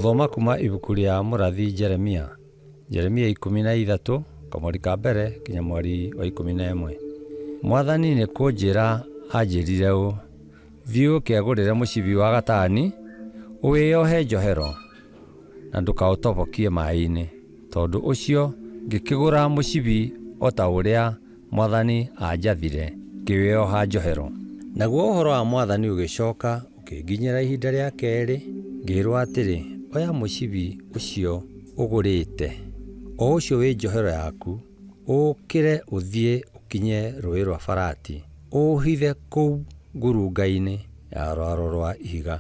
Gũthoma kuma ibuku rĩa mũrathi Jeremia, Jeremia 13, kamweri ka mbere nginya mweri wa 11. Mwathani nĩ kũnjĩra anjĩrire ũũ, Thiĩ ũkegũrĩre mũcibi wa gatani, ũwĩohe njohero, na ndũkaũtobokie maĩ-inĩ. Tondũ ũcio ngĩkĩgũra mũcibi o ta ũrĩa Mwathani aanjathire, ngĩwĩoha njohero. Naguo ũhoro wa Mwathani ũgĩcoka ũkĩnginyĩra ihinda rĩa kerĩ, ngĩĩrũo atĩrĩ, Oya mũcibi ũcio ũgũrĩte, o ũcio wĩ njohero yaku, ũũkĩre ũthiĩ ũkinye rũũĩ rũa Farati, ũũhithe kũu ngurunga-inĩ ya rwaro rũa ihiga.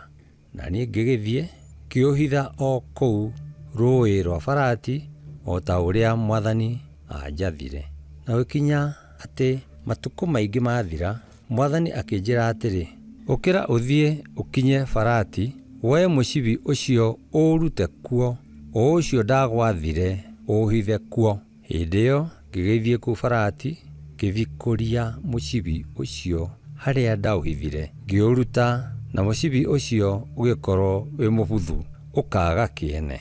Na niĩ ngĩgĩthiĩ, ngĩũhitha o kũu rũũĩ rũa Farati, o ta ũrĩa Mwathani aanjathire. Na gũgĩkinya atĩ matukũ maingĩ maathira, Mwathani akĩnjĩra atĩrĩ, Ũkĩra ũthiĩ ũkinye Farati, woe mũcibi ũcio ũũrute kuo, o ũcio ndagwathire ũũhithe kuo. Hĩndĩ ĩyo ngĩgĩthiĩ kũu Farati, ngĩthikũria mũcibi ũcio harĩa ndaũhithire, ngĩũruta, na mũcibi ũcio ũgĩkorũo wĩ mũbuthu, ũkaaga kĩene.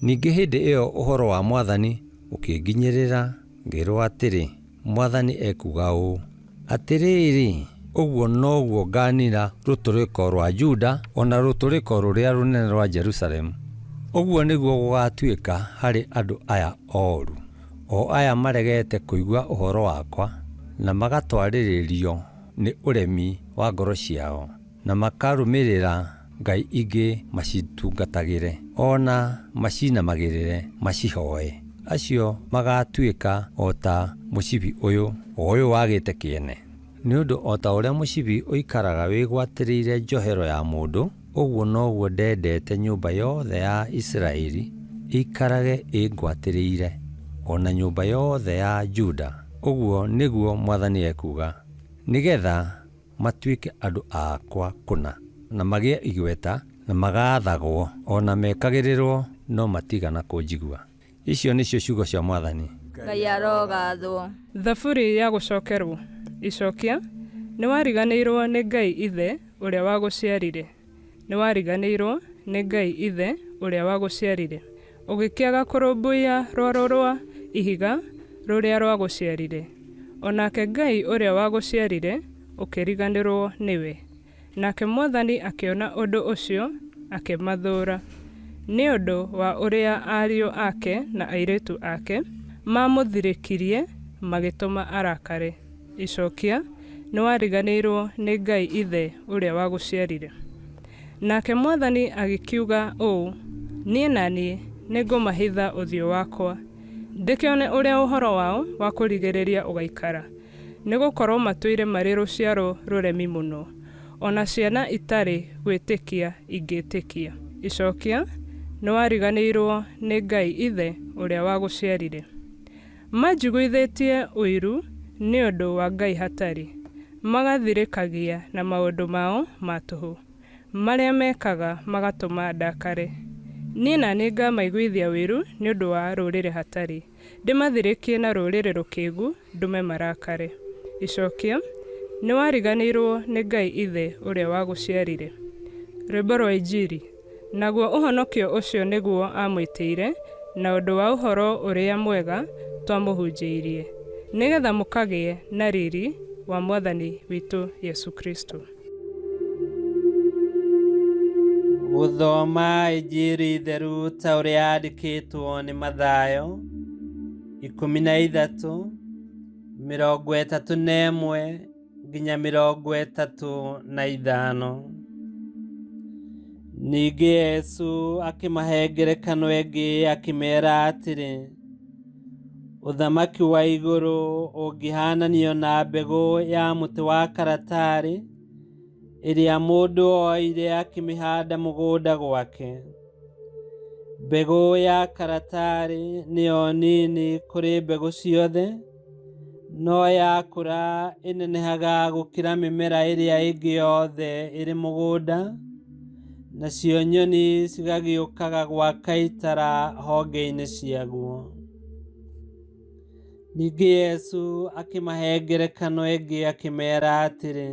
Ningĩ hĩndĩ ĩyo ũhoro wa Mwathani ũkĩnginyĩrĩra, ngĩĩrũo atĩrĩ, Mwathani ekuuga ũũ, Atĩrĩrĩ, ũguo noguo nganina rũtũrĩko rũa Juda, o na rũtũrĩko rũrĩa rũnene rũa Jerusalemu. Ũguo nĩguo gũgatuĩka harĩ andũ aya oru, o aya maregete kũigua ũhoro wakwa, na magatwarĩrĩrio nĩ ũremi wa ngoro ciao, na makarũmĩrĩra ngai ingĩ macitungatagĩre, o na macinamagĩrĩre macihoe. Acio magaatuĩka o ta mũcibi ũyũ, o ũyũ wagĩte kĩene. Nĩ ũndũ o ta ũrĩa mũcibi ũikaraga wĩgwatĩrĩire njohero ya mũndũ, ũguo noguo ndendete nyũmba yothe ya Isiraeli ĩikarage ĩngwatĩrĩire, o na nyũmba yothe ya Juda, ũguo nĩguo Mwathani ekuuga, nĩ getha matuĩke andũ akwa kũna, na magĩe igweta, na magaathagwo, o na mekagĩrĩrũo, no matiigana kũnjigua. Icio nĩcio ciugo cia Mwathani. Ngai arogathwo. Thaburi ya gũcokerwo. Icokia, Nĩwariganĩirwo nĩ Ngai Ithe ũrĩa wagũciarire, Nĩwariganĩirwo nĩ Ngai Ithe ũrĩa wagũciarire, Ũgĩkĩaga kũrũmbũiya rwaro rwa ihiga rũrĩa rwagũciarire, O nake Ngai ũrĩa wagũciarire ũkĩriganĩrwo nĩwe. Nake Mwathani akĩona ũndũ ũcio, akĩmathũũra, nĩ ũndũ wa ũrĩa ariũ ake na airĩtu ake maamũthirĩkirie magĩtũma arakare. Icokia, Nĩwariganĩirwo nĩ Ngai Ithe ũrĩa wagũciarire. Nake Mwathani agĩkiuga ũũ, Niĩ na niĩ nĩngũmahitha ũthiũ wakwa, ndĩkĩone ũrĩa ũhoro wao wa kũrigĩrĩria ũgaikara, nĩ gũkorũo matũire marĩ rũciaro rũremi mũno, o na ciana itarĩ gwĩtĩkia ingĩĩtĩkia. Icokia, Nĩwariganĩirũo nĩ Ngai Ithe ũrĩa wagũciarire. Manjiguithĩtie ũiru nĩ ũndũ wa Ngai hatarĩ, magathirĩkagia na maũndũ mao ma tũhũ, marĩa mekaga magatũma ndakare. Niĩ na niĩ ngamaiguithia ũiru nĩ ũndũ wa rũrĩrĩ hatarĩ, ndĩmathirĩkie na rũrĩrĩ rũkĩgu ndũme marakare. Icokia, Nĩwariganĩirũo nĩ Ngai Ithe ũrĩa wagũciarire. Rwĩmbo rwa Injiri. Naguo ũhonokio ũcio nĩguo aamwĩtĩire na ũndũ wa Ũhoro-ũrĩa-Mwega twamũhunjĩirie, nĩ getha mũkagĩe na riri wa Mwathani witũ Jesu Kristo. Gũthoma Injiri theru ta ũrĩa yandĩkĩtwo nĩ Mathayo, 13, 31 nginya 35. Ningĩ Yesu akĩmahe ngerekano ĩngĩ akĩmeera atĩrĩ, Ũthamaki wa igũrũ ũngĩhaananio na mbegũ ya mũtĩ wa karatarĩ ĩrĩa mũndũ oire akĩmĩhanda mũgũnda gwake. Mbegũ ya karatarĩ nĩyo nini kũrĩ mbegũ ciothe, no yakũra ĩnenehaga gũkĩra mĩmera ĩrĩa ĩngĩ yothe ĩrĩ mũgũnda, nacio nyoni cigagĩũkaga gwaka itara honge-inĩ ciaguo. Ningĩ Yesu akĩmahe ngerekano ĩngĩ akĩmeera atĩrĩ,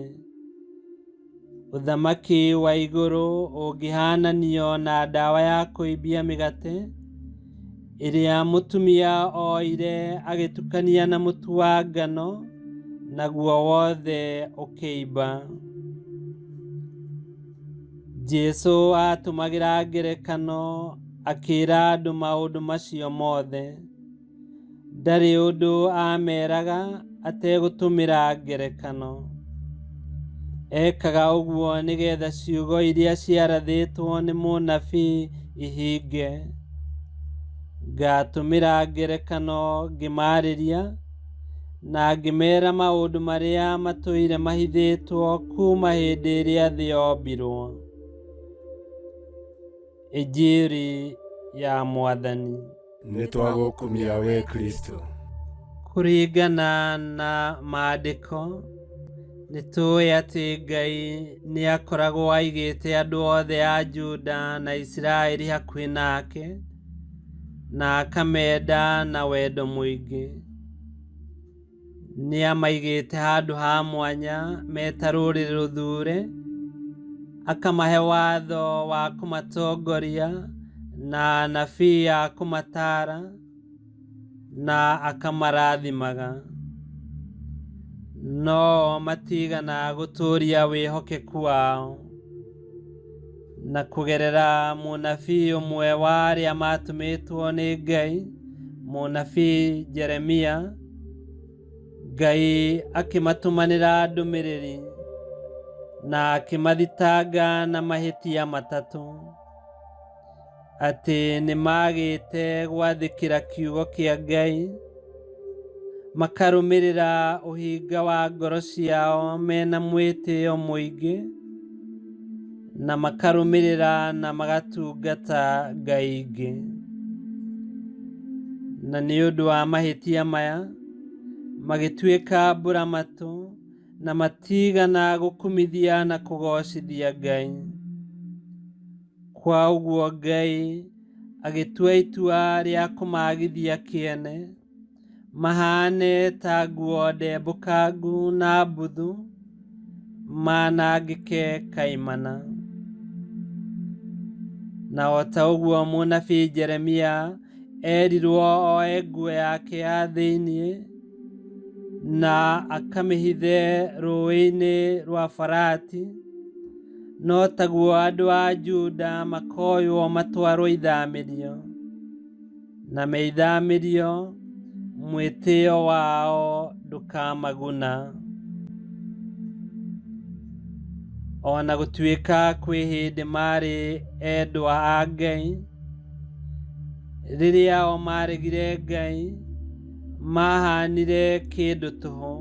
Ũthamaki wa igũrũ ũngĩhaananio na ndawa ya kũimbia mĩgate ĩrĩa mũtumia oire agĩtukania na mũtu wa ngano, naguo wothe ũkĩimba. Jesũ aatũmagĩra ngerekano akĩĩra andũ maũndũ macio mothe. Ndarĩ ũndũ aameeraga ategũtũmĩra ngerekano. Ekaga ũguo nĩgetha ciugo iria ciarathĩtwo nĩ mũnabii ihinge. Ngaatũmĩra ngerekano ngĩmaarĩria, na ngĩmeera maũndũ marĩa matũire mahithĩtwo kuuma hĩndĩ ĩrĩa thĩ yombirwo. Injiri ya Mwathani. Nĩtwagũkumia we Kristo. Kũringana na maandĩko, nĩ tũĩ atĩ Ngai nĩ akoragwo aigĩte andũ othe a Juda na Isiraeli hakuhĩ nake, na akamenda na wendo mũingĩ. Nĩ amaigĩte handũ ha mwanya me ta rũrĩrĩ rũthuure, akamahe watho wa kũmatongoria na anabii a kũmataara, na akamarathimaga. No o matigana gũtũũria wĩhokeku wao. Na kũgerera mũnabii ũmwe wa arĩa maatũmĩtwo nĩ Ngai, mũnabii Jeremia, Ngai akĩmatũmanĩra ndũmĩrĩri na akĩmathitanga na mahĩtia matatũ, atĩ nĩmagĩte gwathĩkĩra kiugo kĩa Ngai, makarũmĩrĩra ũhinga wa ngoro ciao mena mwĩtĩo mũingĩ, na makarũmĩrĩra na magatungata ngai ingĩ. Na nĩ ũndũ wa mahĩtia maya, magĩtuĩka mbũramatũ na matigana gũkumithia na kũgoocithia Ngai. Kwa ũguo Ngai agĩtua itua rĩa kũmaagithia kĩene, mahane ta nguo ndembũkangu na mbuthu, manangĩke kaimana. Na o ta ũguo mũnabii Jeremia erirwo oe nguo yake ya thĩinĩ na akamĩhithe rũũĩ-inĩ rwa Farati, no taguo andũ a Juda makoywo matwarwo ithamĩrio, na me ithamĩrio mwĩtĩo wao ndũkamaguna. O na gũtuĩka kwĩ hĩndĩ maarĩ endwa a Ngai, rĩrĩa o maaregire Ngai, mahaanire kĩndũ tũhũ.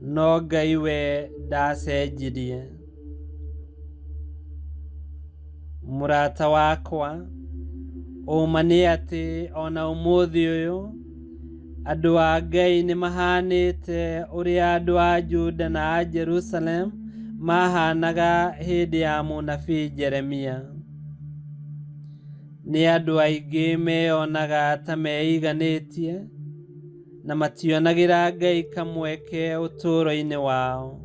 No Ngai we ndacenjirie. Mũrata wakwa, ũma nĩ atĩ ona ũmũthĩ ũyũ andũ a Ngai nĩ mahanĩte ũrĩa andũ a Juda na a Jerusalem mahanaga hĩndĩ ya mũnabii Jeremia. Nĩ andũ aingĩ meyonaga ta meiganĩtie na mationagĩra Ngai kamweke ũtũũro-inĩ wao,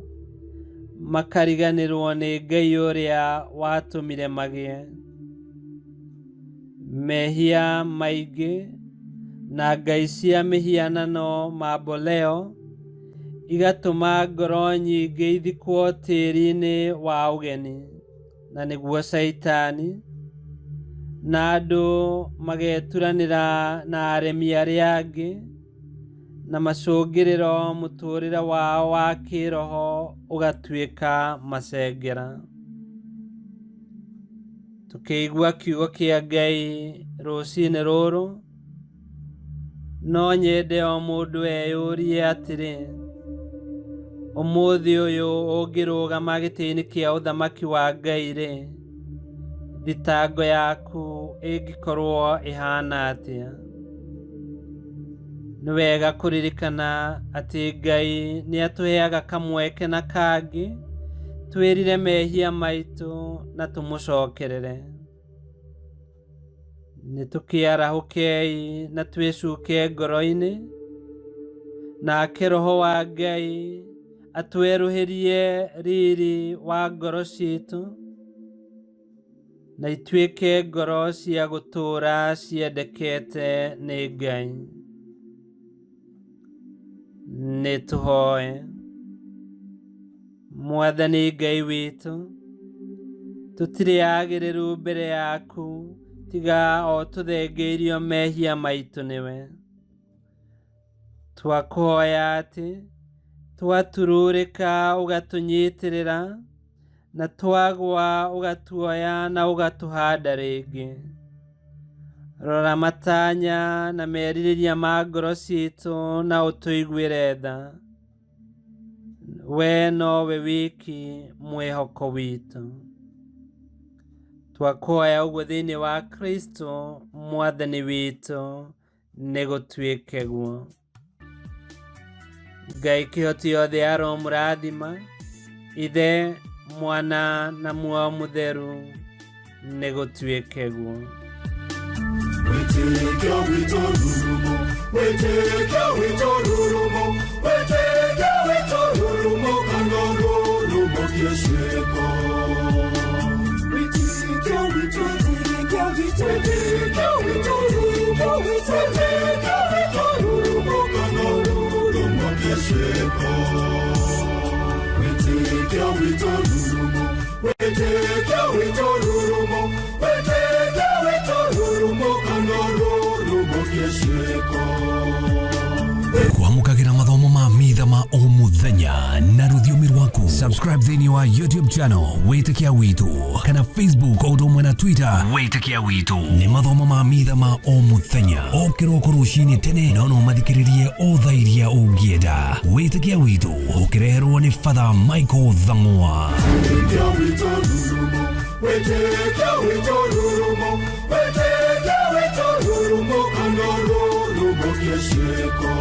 makariganĩrwo nĩ Ngai ũrĩa watũmire magĩe. Mehia maingĩ na ngai cia mĩhianano mamboleo igatũma ngoro nyingĩ ithikwo tĩri-inĩ wa ũgeni, na nĩguo Caitani, na andũ mageturanĩra na aremi arĩa angĩ, na macũngĩrĩro mũtũũrĩre wao wa kĩroho ũgatuĩka macengera. Tũkĩigua kiugo kĩa Ngai rũcinĩ rũrũ, no nyende o mũndũ eyũrie atĩrĩ, ũmũthĩ ũyũ ũngĩrũgama gĩtĩ-inĩ kĩa ũthamaki wa Ngai-rĩ, thitango yaku ĩngĩkorwo ĩhana atĩa? Nĩ wega kũririkana atĩ Ngai nĩ atũheaga kamweke na kangĩ twĩrire mehia maitũ na tũmũcokerere. Nĩ tũkĩarahũkei na twĩcuke ngoro-inĩ, nake Roho wa Ngai Atwerũhĩrie riri wa ngoro citũ na ituĩke ngoro cia gũtũũra ciendekete nĩ Ngai. Nĩ tũhoe. Mwathani Ngai witũ, tũtirĩ agĩrĩru mbere yaku tiga o tũthengeirio mehia maitũ nĩwe. Twakũhoya atĩ twatururĩka ũgatũnyitĩrĩra na twagwa ũgatuoya na ũgatũhanda rĩngĩ. Rora matanya na merirĩria ma ngoro citũ na ũtũiguĩre tha. We nowe wiki mwĩhoko witũ. Twakũhoya ũguo thĩinĩ wa Kristo Mwathani witũ, nĩ gũtuĩke guo. Ngai kĩhoti yothe aromũrathima, Ithe, Mwana na Muoyo Mũtheru, nĩ gũtuĩke guo. Wĩtĩkio witũ rurumo, wĩtĩkio witũ rurumo, wĩtĩkio witũ rurumo kana rurumo kĩciĩko. Wĩtĩkio witũ, wĩtĩkio witũ, wĩtĩkio witũ rurumo, wĩtĩkio witũ rurumo kana rurumo kĩciĩko. Wĩtĩkio witũ rurumo, wĩtĩkio witũ rurumo, wĩtĩkio witũ rurumo kana rurumo kĩciĩko. Kwamũkagĩra mathomo ma mitha ma o mũthenya na rũthiomi rwaku. Subscribe thĩinĩ wa YouTube channel Wĩtĩkia Witũ kana Facebook o ũndũ ũmwe na Twitter Wĩtĩkia Witũ. Nĩ mathomo ma mitha ma o mũthenya o kĩroko rũcinĩ tene, no no mathikĩrĩrie o thaa iria ũngĩenda. Wĩtĩkia Witũ ũkĩreherwo nĩ Father Michael Thang'wa. Wĩtĩkio witũ rurumo, wĩtĩkio witũ rurumo, wĩtĩkio witũ rurumo kana rurumo kĩciĩko.